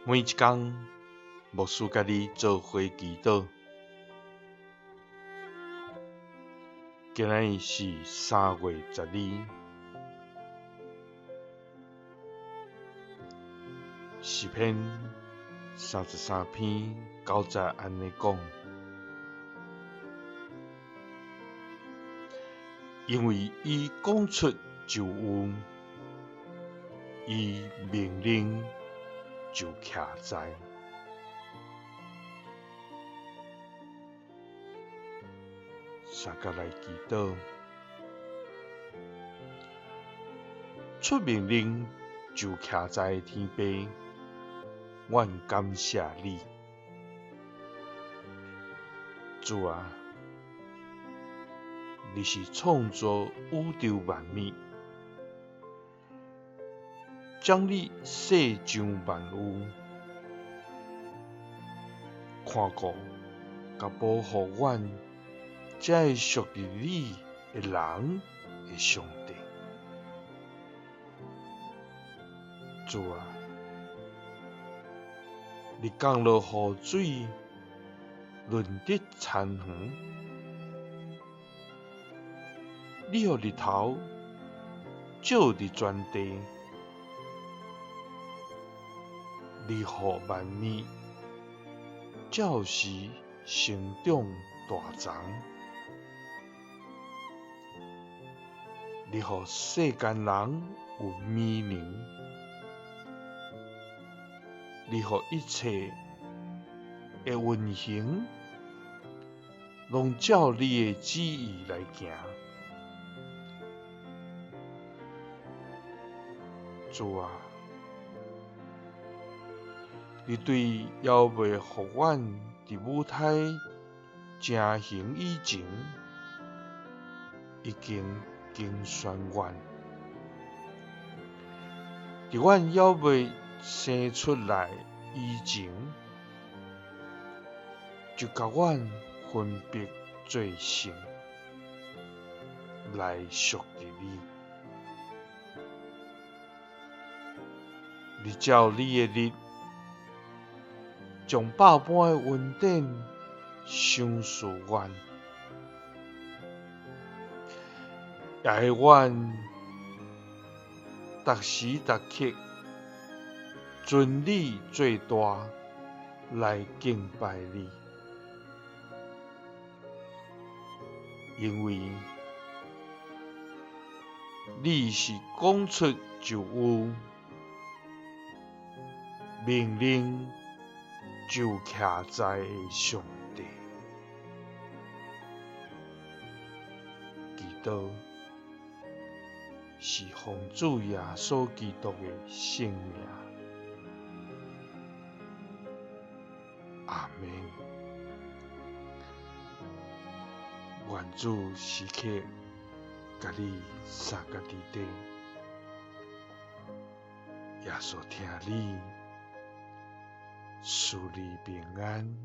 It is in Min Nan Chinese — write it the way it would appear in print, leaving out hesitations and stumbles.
每一工，牧師佮你做伙祈禱。今仔日是3月12，詩篇33篇9節按呢講：因為伊講出就有，伊命令就徛在。相佮來祈禱，出命令就徛在的天父，阮感謝你，主啊，你是創造宇宙萬物，掌理世上萬有，看顧佮保護阮這个屬於你的人的上帝。主啊，你降落雨水，潤澤田園，你予日頭照佇全地，你予萬物照時生長大叢，你予世間人有美糧，你予一切的運行，攏照你的旨意來行。主啊，你對猶未予阮佇母胎成形以前，已經揀選阮；佇阮猶未生出來以前，就共阮分別做聖，來屬佇你。你照你的日，將百般的恩典賞賜阮，也予阮逐時逐刻尊你做大，來敬拜你，因為你是講出就有，命令就徛在的上帝。祈禱是奉主耶穌基督的聖名。阿們。願主時刻佮你相佮佇底，耶穌疼你，賜你平安。